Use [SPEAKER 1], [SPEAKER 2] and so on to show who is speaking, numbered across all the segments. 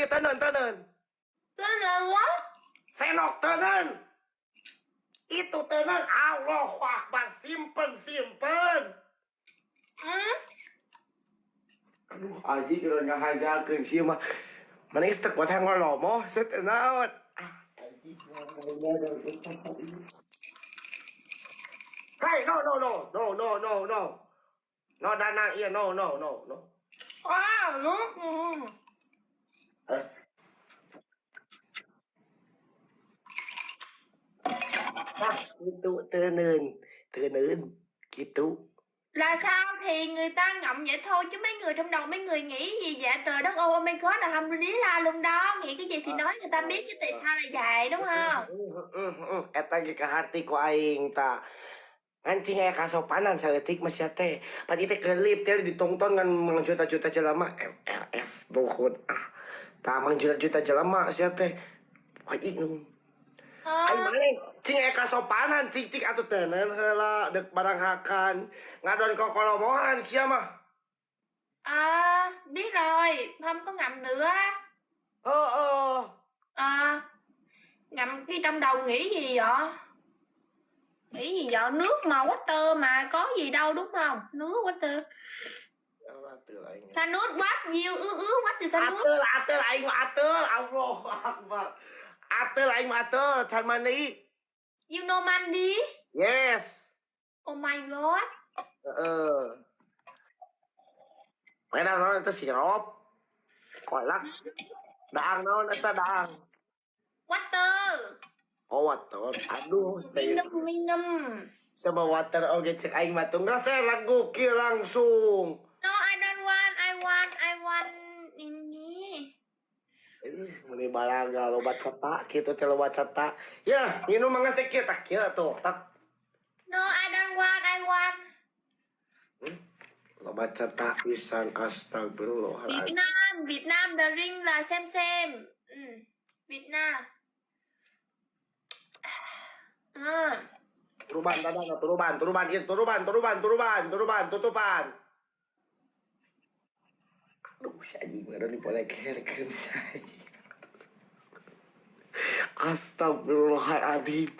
[SPEAKER 1] Ieu teuneun, teuneun.
[SPEAKER 2] Teuneun what?
[SPEAKER 1] Senok teuneun. Itu teuneun. Allahu Akbar, simpen, simpen.
[SPEAKER 2] Ừ.
[SPEAKER 1] Aduh, aji keur ngahajakeun sieun mah. Mana geus teu kuat hayang ngolomoh, set teu naon. Ah, anjing. Hey, no, no, no, no, no, no, no. No, Danang, iya, no, no, no, no.
[SPEAKER 2] Wow, nước. Ừ.
[SPEAKER 1] Eh. Tah, gitu teuneun, teuneun, gitu.
[SPEAKER 2] Là sao thì người ta ngậm vậy thôi chứ mấy người trong đầu mấy người nghĩ gì vậy? Trời đất ơi, oh my god, là alhamdulillah luôn đó. Nghĩ cái gì thì nói người ta biết chứ tại sao lại vậy, đúng không?
[SPEAKER 1] Eta ge kaharti ku aing tah. Ngan cing aya kasopanan saeutik mah sia teh. Pan ieu teh kelip teh ditongton ngan mangjuta-juta jelema MRS nuhun ah. Tah, mangjuta-juta jelema sia teh. Wajib nu.
[SPEAKER 2] Ờ,
[SPEAKER 1] Aing maneh cing aya kasopanan cing, cing atuh teuneun heula deuk baranghakan ngadon kokolomohan sia mah.
[SPEAKER 2] À, biết rồi, không có ngậm nữa.
[SPEAKER 1] Heeh.
[SPEAKER 2] À, ngậm khi trong đầu nghĩ gì vậy? Nghĩ gì vậy? Nước mà water mà có gì đâu đúng không? Nước water. Sa nước what you ư ư what thì sa nước.
[SPEAKER 1] Ateul, ateul aing mah ateul, Allahu Akbar. Ateul aing mah ateul, can mandi.
[SPEAKER 2] You know mandi?
[SPEAKER 1] Yes.
[SPEAKER 2] Oh my god.
[SPEAKER 1] Heeh. Mana naon eta sirup? Kolak. Daang naon eta daang?
[SPEAKER 2] Water.
[SPEAKER 1] Oh, water. Aduh, teh.
[SPEAKER 2] Minum minum.
[SPEAKER 1] Sama water oge cek aing mah tunggal saya lagu kieu langsung.
[SPEAKER 2] No, I don't want. I want. I want ini.
[SPEAKER 1] Ini meni balaga loba cetak kitu teh, loba cetak. Ya, minum mangga sakieu tak kieu tuh, tak.
[SPEAKER 2] No, I don't want. I want.
[SPEAKER 1] Loba cetak pisan, astagfirullahaladzim.
[SPEAKER 2] Việt Nam, Việt Nam drink là xem. Ừ. Việt Nam. Ừ.
[SPEAKER 1] Turuban, dadah, turuban, turuban, ieu turuban, turuban, turuban, turuban, tutupan. Aduh, si anjing mah dipolekerkeun si anjing. Astagfirullahaladzim.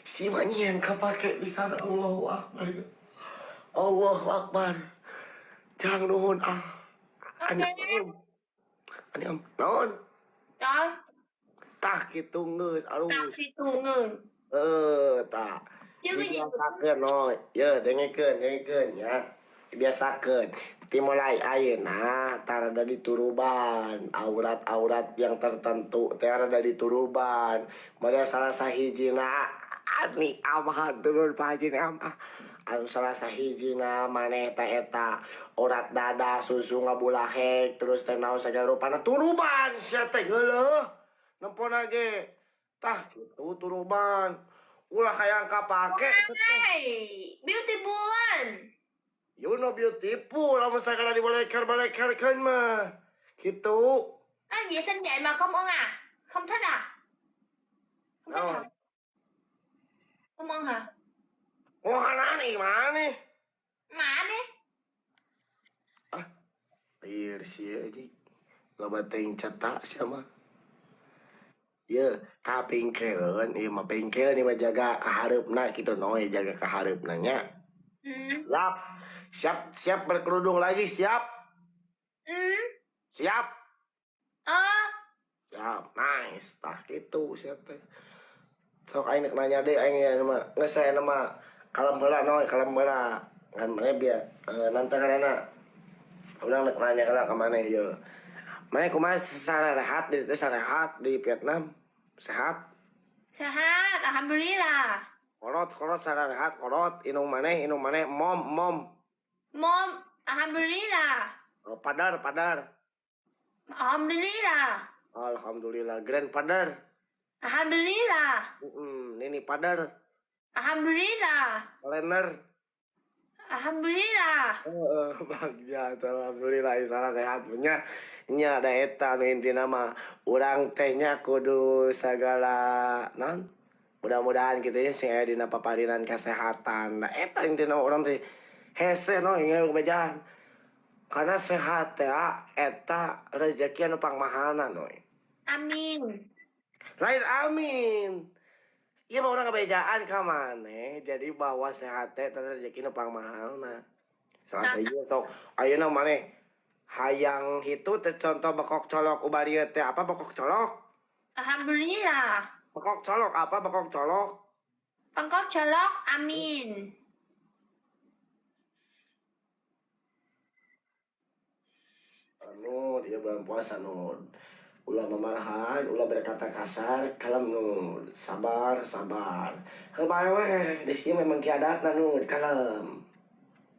[SPEAKER 1] Si mah yang kepake di sana. Allahu Akbar. Allahu Akbar. Jangan nuhun ah.
[SPEAKER 2] Ok.
[SPEAKER 1] Ani ani am naon?
[SPEAKER 2] Rồi,
[SPEAKER 1] Tah kitu geus
[SPEAKER 2] tao
[SPEAKER 1] alus.
[SPEAKER 2] thì tù người.
[SPEAKER 1] Eh, tah.
[SPEAKER 2] Chứ cái gì
[SPEAKER 1] Dibiasakeun no. Ye, dengekeun, dengekeun ya. Dibiasakeun. Ti mulai ayeuna tah rada dituruban aurat-aurat yang tertentu teh rada dituruban. Model salah sahijina ani amah turun Pak Haji am ah. Anu salah sahijina maneh teh eta aurat dada susu ngabulahek terus teh naon sagala rupana turuban sia teh geuleuh. Nempona ge. Tah kitu turuban. Ulah hayang kapake seteh.
[SPEAKER 2] Hey, beautiful.
[SPEAKER 1] You know beautiful lamun sagala diboleker-bolekerkeun mah. Kitu.
[SPEAKER 2] À, vậy xinh vậy mà không ưng à? Không thích à? Không thích
[SPEAKER 1] Naon?
[SPEAKER 2] hả? Không ưng hả?
[SPEAKER 1] Ngohanan ih maneh.
[SPEAKER 2] Mà đi.
[SPEAKER 1] Ah, lieur sia anjing. Loba teuing cetak sia mah. Ye, tah pingkeun ieu mah, pingkeun ieu mah, jaga kahareupna kitu noy, jaga kahareupna nya.
[SPEAKER 2] Ừ.
[SPEAKER 1] Siap. Siap, siap berkerudung lagi, siap?
[SPEAKER 2] Ừ.
[SPEAKER 1] Siap.
[SPEAKER 2] Ờ.
[SPEAKER 1] Siap, nice. Tah kitu sia teh. Sok aing nek nanya deui aing ya mah. Geus saya mah kalem heula noy, kalem heula. Ngan maneh biar nanti karena urang nek nanya heula ka maneh ieu. Maneh kumaha, sarehat di teh, sarehat di Vietnam? Sehat?
[SPEAKER 2] Sehat, alhamdulillah.
[SPEAKER 1] Kolot, kolot sarehat, kolot, indung maneh, indung maneh, mom, mom.
[SPEAKER 2] Mom, alhamdulillah.
[SPEAKER 1] Oh, father, father.
[SPEAKER 2] Alhamdulillah.
[SPEAKER 1] Alhamdulillah, grandfather.
[SPEAKER 2] Alhamdulillah.
[SPEAKER 1] Nini father,
[SPEAKER 2] Alhamdulillah.
[SPEAKER 1] Planner.
[SPEAKER 2] Alhamdulillah.
[SPEAKER 1] Heeh, bagja alhamdulillah isana sehat nya. Nya da eta nu intina mah urang teh nya kudu sagala naon? Mudah-mudahan kitu nya sing aya dina paparinan kesehatan. Nah, eta intina urang teh hese no bejaan. Karena sehat teh eta rezeki anu pangmahalna, Noy.
[SPEAKER 2] Amin.
[SPEAKER 1] Lain amin. Ieu mah urang ngabejaan ka maneh, jadi bahwa sehat teh eta rezeki nu pangmahalna. Salah sahiji sok ayeuna maneh hayang hitu teh, contoh bekok colok ubarieu teh, apa bekok colok?
[SPEAKER 2] Alhamdulillah.
[SPEAKER 1] Bekok colok, apa bekok colok?
[SPEAKER 2] Bangkok colok, amin.
[SPEAKER 1] Anu, dia bulan puasa, Nur. Ulah mamarahan, ulah berkata kasar, kalem, Nur. Sabar, sabar. Heuh bae weh, di sini memang kiadatna, Nur, kalem.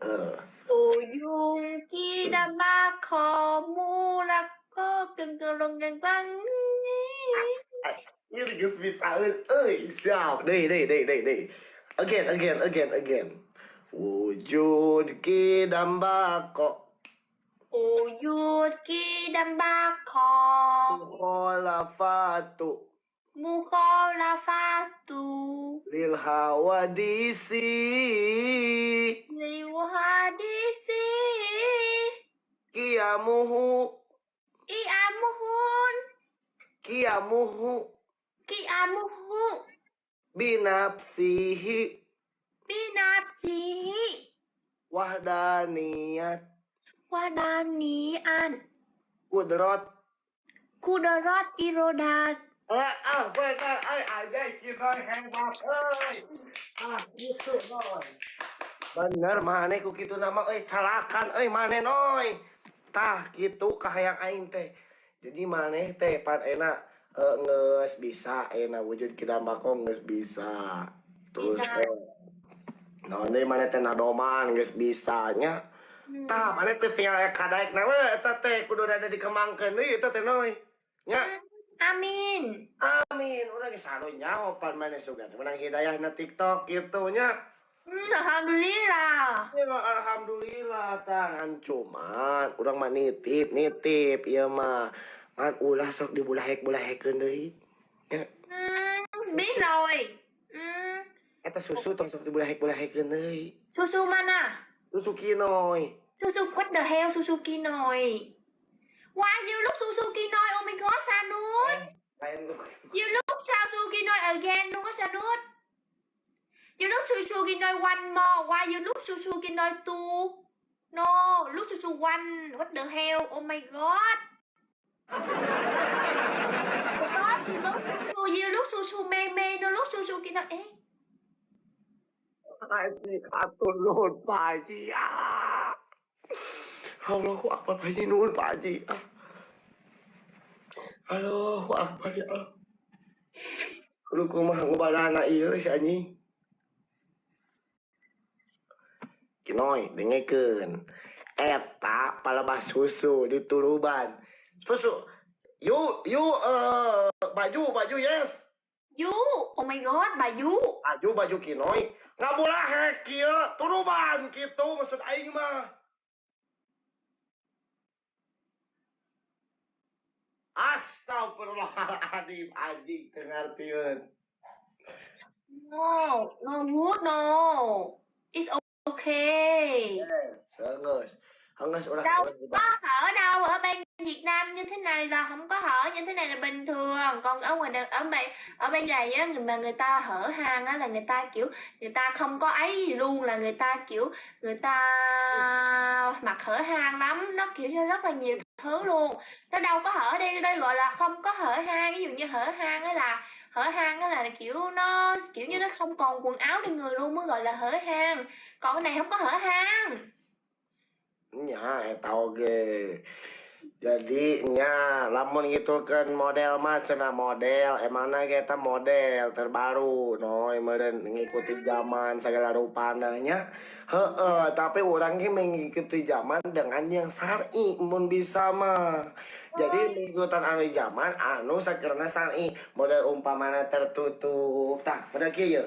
[SPEAKER 1] Eh,
[SPEAKER 2] Ujung tidak makomu lako kengkelong kengkang.
[SPEAKER 1] Ini geus bisa euy, siap. Deui, deui, deui, deui, deui. Again, again, again, again. Wujud kidambako
[SPEAKER 2] Ujud kidambako
[SPEAKER 1] mukhalafatu
[SPEAKER 2] mukhalafatu
[SPEAKER 1] lil hawadisi
[SPEAKER 2] liwahadisi
[SPEAKER 1] kiamuhu
[SPEAKER 2] iamuhun
[SPEAKER 1] kiamuhu
[SPEAKER 2] kiamuhu
[SPEAKER 1] binafsihi
[SPEAKER 2] binafsihi
[SPEAKER 1] wahdaniyat
[SPEAKER 2] wadanian
[SPEAKER 1] kudrot
[SPEAKER 2] kudarat irodat.
[SPEAKER 1] Ah, ah, benar, ay, anjay, kita hebat, euy. Ah, gitu, Noy. Bener, maneh ku kitu nama, euy, calakan, euy, maneh, Noy. Tah, kitu kahayang aing teh. Jadi maneh teh pan enak geus bisa enak wujud kidambako geus bisa. Terus
[SPEAKER 2] Bisa.
[SPEAKER 1] teh naon deui, maneh teh nadoman geus bisa nya. Tah, maneh teh tinggal aya kadaekna we eta teh kudu rada dikembangkeun deui eta teh, Noy. Nya.
[SPEAKER 2] Amin.
[SPEAKER 1] Amin. Udah geus anu nyaho pan maneh sugan menang hidayah na TikTok gitu nya.
[SPEAKER 2] Alhamdulillah.
[SPEAKER 1] Ya alhamdulillah, tangan cuman urang mah nitip nitip ieu mah ngan ulah sok dibulahek-bulahekeun deui. Ya,
[SPEAKER 2] Biết rồi. Hmm,
[SPEAKER 1] eta susu tong sok dibulahek-bulahekeun deui.
[SPEAKER 2] Susu mana?
[SPEAKER 1] Susu Kinoy.
[SPEAKER 2] Susu, what the hell, Suzuki Noi? Why you look Suzuki Noi? Oh my god, Sanut.
[SPEAKER 1] Lain lu.
[SPEAKER 2] You look Suzuki Noi again luôn á, Sanut. You look Suzuki Noi one more. Why you look Suzuki Noi two? No, look Suzu one. What the hell? Oh my god. God, you look Suzu, you look Suzu me me, no look Suzuki Noi. Ê,
[SPEAKER 1] Haji atur nuhun, Pak Haji. Ah. Allahu Akbar, Pak Haji, nuhun, Pak Haji. Ah. Allahu Akbar, ya Allah. Aduh, kumaha ngubarana ieu si anjing. Kinoy, dengekeun. Eta palebah susu dituruban. Susu. You you baju baju, yes.
[SPEAKER 2] You, oh my god, bà You.
[SPEAKER 1] Baju baju Kinoy. Ngabulahek kieu turuban kitu maksud aing mah. Astagfirullahaladzim, anjing teu ngartieun.
[SPEAKER 2] No, no good, no. It's okay.
[SPEAKER 1] Yes, geus. Geus ulah
[SPEAKER 2] Đâu
[SPEAKER 1] ulah
[SPEAKER 2] có hở đâu, ở bên Việt Nam như thế này là không có hở, như thế này là bình thường. Còn ở ngoài ở bên này á, người mà người ta hở hang á là người ta kiểu người ta không có ấy gì luôn, là người ta kiểu người ta mặc hở hang lắm, nó kiểu như rất là nhiều thứ luôn. Nó đâu có hở đây, đây gọi là không có hở hang. Ví dụ như hở hang á là hở hang á là kiểu nó kiểu như nó không còn quần áo trên người luôn mới gọi là hở hang. Còn cái này không có hở hang.
[SPEAKER 1] Nya eta oge. Jadi nya lamun gitu kan model mah cenah model emangna ge eta model terbaru, Noy, meureun ngikuti zaman segala rupana nya. Heeh, tapi urang ge mengikuti zaman dengan yang syar'i mun bisa mah. Jadi mengikutan anu zaman anu sakerna syar'i, model umpamana tertutup. Tah, model kieu ye.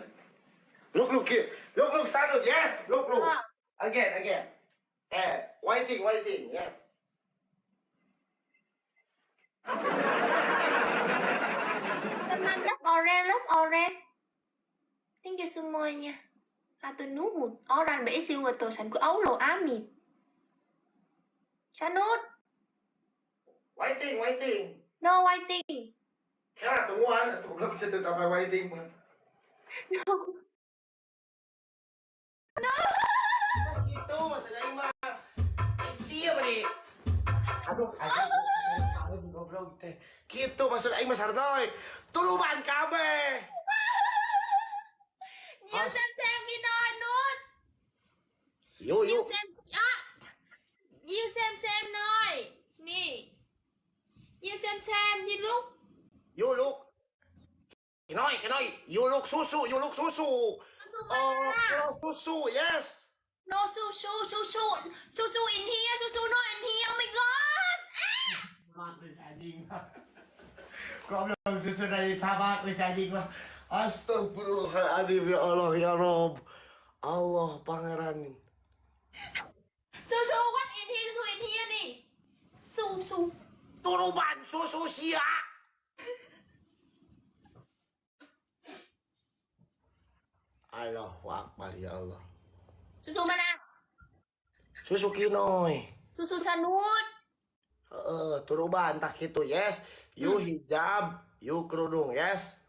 [SPEAKER 1] Look, look kieu. Look, look, Sanut, yes, look, look.
[SPEAKER 2] Ờ.
[SPEAKER 1] Again, again. Eh, waiting, waiting, yes.
[SPEAKER 2] Teman love orange, love orange. Thank you semuanya. Hatur nuhun. Orange bể siêu người tổ sản của Ấu lộ Amin. Sanut.
[SPEAKER 1] Waiting, waiting.
[SPEAKER 2] No waiting.
[SPEAKER 1] Kaya tungguan, atuh goblok bisa tetap waiting mah.
[SPEAKER 2] No.
[SPEAKER 1] Gitu maksud aing mah. Eh, sia beli. Aduh, aduh, goblok teh. Gitu maksud aing mah sardoy. Tuluban kabeh.
[SPEAKER 2] You xem xem Kinoy nút.
[SPEAKER 1] Yo
[SPEAKER 2] You
[SPEAKER 1] yo.
[SPEAKER 2] xem à. You xem noi. Nè. You xem đi lúc.
[SPEAKER 1] You look. Kinoy, Kinoy, you look susu, you look susu.
[SPEAKER 2] Su
[SPEAKER 1] Oh,
[SPEAKER 2] mana?
[SPEAKER 1] no, susu, yes.
[SPEAKER 2] No su su su su su su in here, su su no in here. Oh my god. Ah.
[SPEAKER 1] Anjing. Goblok susu dari tabak bisa anjing mah. Astagfirullahaladzim ya Allah ya Rob. Allah pangeran.
[SPEAKER 2] Su su what in here? Su in here nè. Su su.
[SPEAKER 1] Turuban susu sia. Allahu Akbar ya Allah.
[SPEAKER 2] Su su mana?
[SPEAKER 1] Susu Kinoy.
[SPEAKER 2] Su su sanut.
[SPEAKER 1] Heeh, turuban tak gitu, yes. You hijab, you kerudung, yes.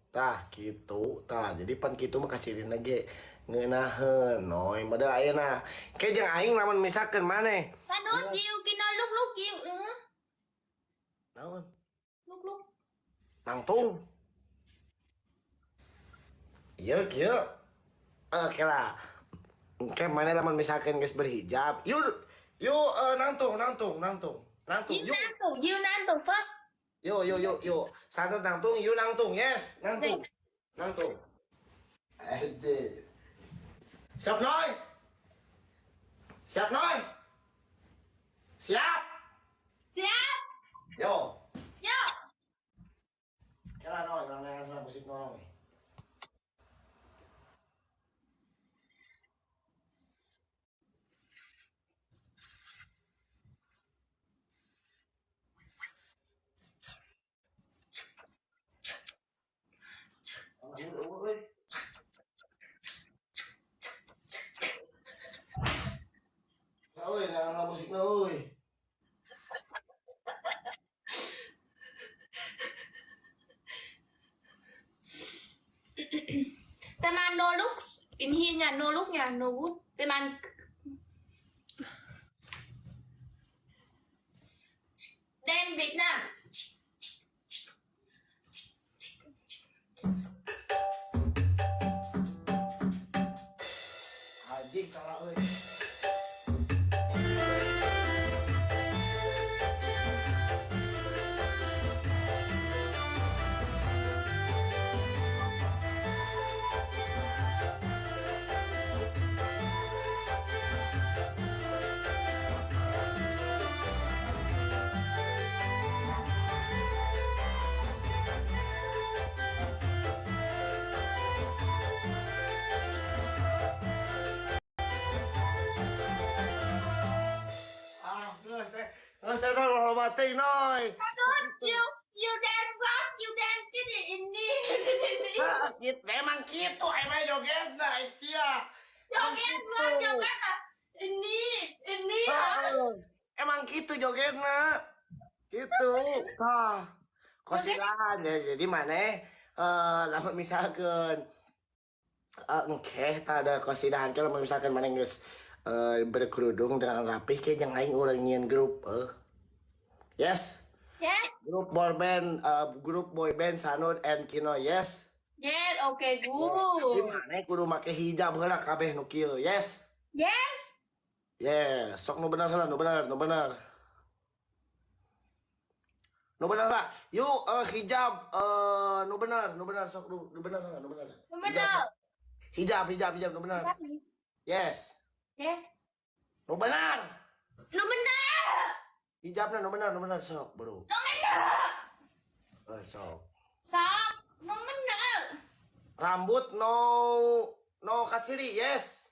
[SPEAKER 1] Tah gitu, tah. Jadi pan kitu mah kasirin ge ngeunaheun noy. Model ayeuna. Ke jeung aing lamun misalkeun maneh.
[SPEAKER 2] Sanut you Kinoy lúc lúc you. Ừ.
[SPEAKER 1] Naon?
[SPEAKER 2] Lúc lúc.
[SPEAKER 1] Nangtung. Ieu kieu. Oke lah. Oke, maneh lamun misalkeun geus berhijab, you you nangtung, nangtung, nangtung. Nangtung,
[SPEAKER 2] You
[SPEAKER 1] you.
[SPEAKER 2] nantu, you nantu first.
[SPEAKER 1] Yo yo yo yo. Sanut nangtung, you nangtung, yes, nangtung. Nangtung. Aduh. Siap Noy? Siap Noy? Siap.
[SPEAKER 2] Siap.
[SPEAKER 1] Yo.
[SPEAKER 2] Yo.
[SPEAKER 1] Kira Noy, orang yang musik Noy. Oi, jangan musik oi.
[SPEAKER 2] Teman no look in here nha, no look nha, no good. Teman đen Việt Nam.
[SPEAKER 1] Anjing salah euy. Ah, geus eh. Geus eta loba teuing Noy.
[SPEAKER 2] You you dance what? You dance cái gì in here?
[SPEAKER 1] Ah, gitu. Emang gitu, emang jogetna sia. Emang
[SPEAKER 2] Joget
[SPEAKER 1] gitu.
[SPEAKER 2] what? Joget là in here, in here.
[SPEAKER 1] Ah, emang gitu jogetna. Gitu. Tah. Kosiran ya jadi maneh lamun misalkeun engke tah ada kosidahan ke lamun misalkeun maneh geus berkerudung dengan rapih ke jeung aing urang nyieun grup Yes.
[SPEAKER 2] Yes.
[SPEAKER 1] Grup boy band grup boy band Sanud and Kino, yes.
[SPEAKER 2] Yes, okay,
[SPEAKER 1] Jadi
[SPEAKER 2] good.
[SPEAKER 1] maneh kudu make hijab heula kabeh nu kieu, yes.
[SPEAKER 2] Yes.
[SPEAKER 1] Yes, sok nu bener heula, nu bener, nu bener. Nu bener lah. Yuk hijab nu bener sok nu bener heula, nu bener.
[SPEAKER 2] Nu bener.
[SPEAKER 1] Hijab, hijab, hijab nu bener. Yes.
[SPEAKER 2] Yes.
[SPEAKER 1] Nu bener.
[SPEAKER 2] Nu bener.
[SPEAKER 1] Hijabna nu bener sok, Bro.
[SPEAKER 2] Nu bener.
[SPEAKER 1] Sok.
[SPEAKER 2] Sok, nu bener.
[SPEAKER 1] Rambut no no kaciri, yes.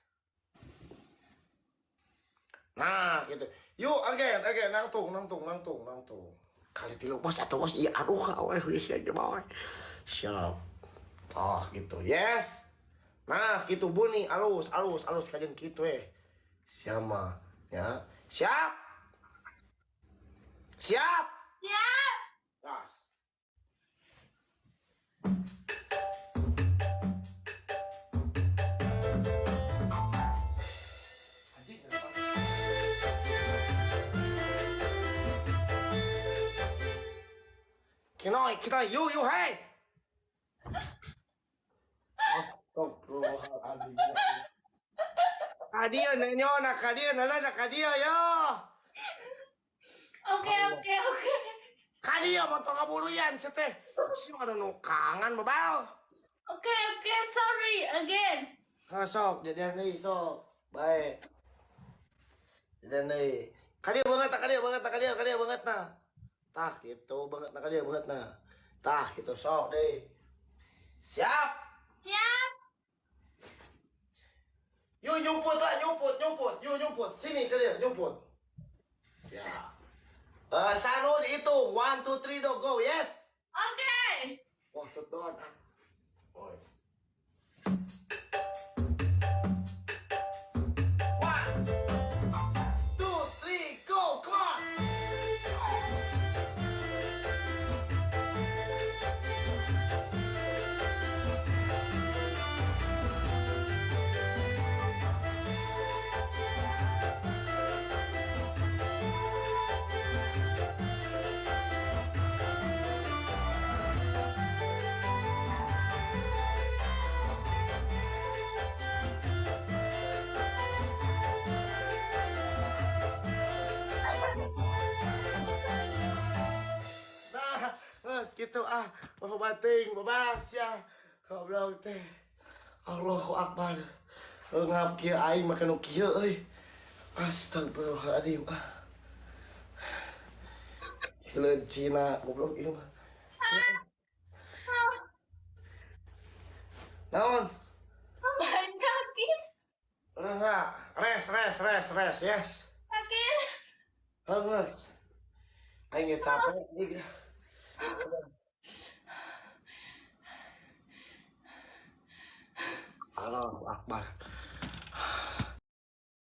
[SPEAKER 1] Nah, gitu. Yuk, again, again, nangtung, nangtung, nangtung, nangtung. Kali tilu bos atau bos, iya, aduh, awal geus ya gimana. Siap. Oh, gitu. Yes. Nah, gitu bunyi, alus, alus, alus kajian gitu eh. Siapa? Ya. Siap. Siap.
[SPEAKER 2] Siap.
[SPEAKER 1] Gas. Kinoy, kinoy, you, you, hey! Astagfirullahaladzim. Kadia, nenyo, nak kadia, nala, nak kadia, yo!
[SPEAKER 2] Ok ok ok.
[SPEAKER 1] Kadia, mau kaburuyan, seteh. Si ada nukangan, babal.
[SPEAKER 2] Ok ok, sorry again.
[SPEAKER 1] Ha, sok, jadian deui, sok. Baik. Jadian deui. Kadia banget, tak kadia banget, tak kadia, kadia banget nah. Tah gitu banget nah kadia banget nah. Tah gitu sok deh. Siap.
[SPEAKER 2] Siap.
[SPEAKER 1] Yuk nyumput lah, nyumput, nyumput, yuk nyumput. Sini kadia, nyumput. Ya. Eh, Sanu dihitung. 1, 2, 3, do, go. Yes.
[SPEAKER 2] Ok.
[SPEAKER 1] Wah, sedot ah. Oi. 1, 2, 3, go! Come on! Nah, geus kitu ah, poho bating bebas ya. Goblok teh. Allahu Akbar. Ngap kieu aing make nu kieu euy. Astagfirullahaladzim ah. Hileud Cina goblok ieu mah. Naon?
[SPEAKER 2] Bạn sakit.
[SPEAKER 1] Enggak, rest, rest, rest, rest, yes.
[SPEAKER 2] Sakit.
[SPEAKER 1] Hangus. Aing ge capek juga. Allahu Akbar.